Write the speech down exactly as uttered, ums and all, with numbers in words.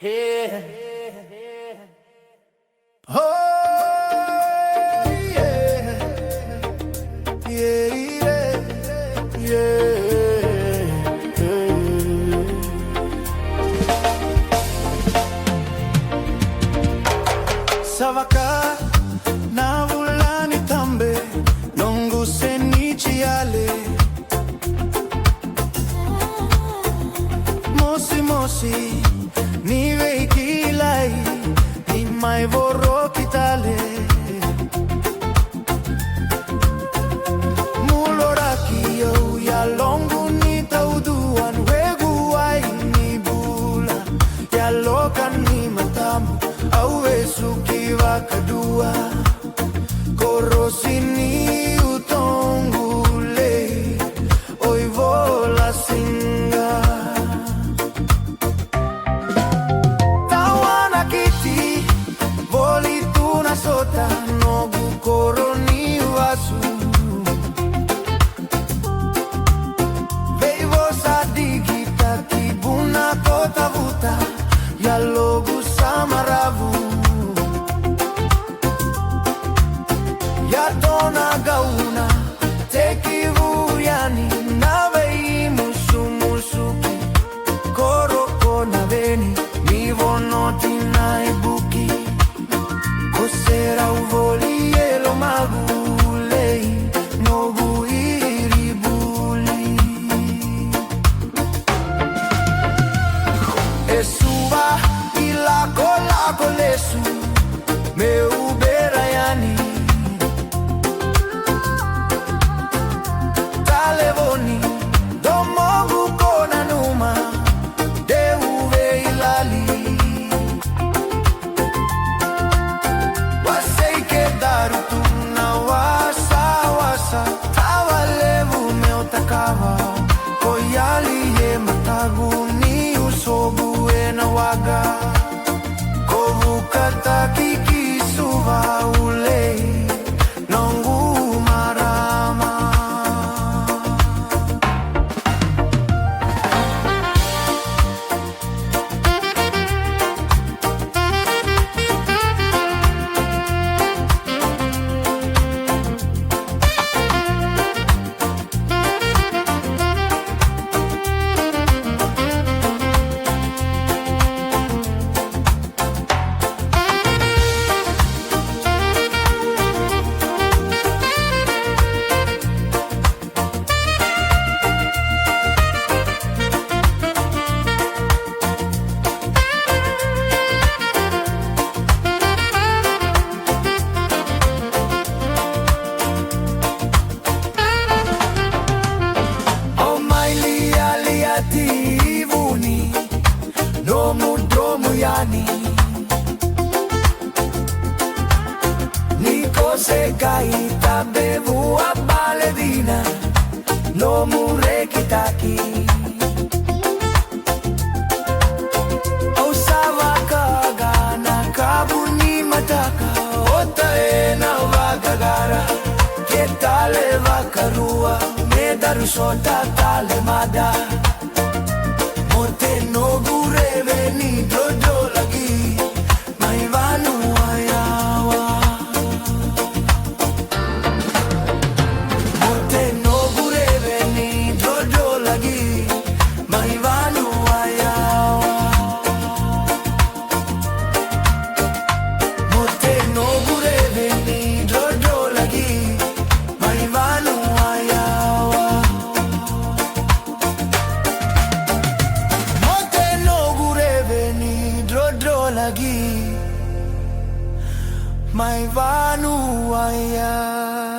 Oh, yeah. Yeah, yeah, yeah. Sa vaka na vula ni tabe, noqu seni jale. Mosimosi ni veikilai, ni mai voroki tale. Muloraki au, yaloqu ni taudua, nuequ wai ni bula, yaloka ni matamu, au vesuki vakadua. Korosi ni utoqu lei, oi vola siga. Tawana kiti, voli tu na sota, noqu koro ni vasu. Veivosa digitaki, vuna ko tavuta, yaloqu sa maravu. Yato na gauna, tekivu yani na veimusumusuki. Koro ko na veni, ni vonoti na ibuki. Ko serau voli e lomavu lei, noqu iri buli. E suva i lakolako lesu, meu bera yani. Talevoni, domoqu ko nanuma, deu veilali. Wasei ke daru tu na wasawasa, tava levu meu takava. Ko yali e mataqu niu sobu ena waqa. Ko vukataki ki Suva ulei, noqu marama. Au mai lialiati i vuni, nomu domu yani. Ni ko se qai tabe vua bale dina, nomu rekitaki. Au sa vakaqa na kavu ni mataka, ota ena vakaqara. Ke tale vakarua, me daru sota tale mada. Mo te noqu reve ni drodrolaki mai vanua yawa. Mo te noqu reve ni drodrolaki mai vanua yawa. Mo te noqu reve ni drodrolaki mai vanua yawa. Mo te noqu reve ni drodrolaki mai vanua yawa.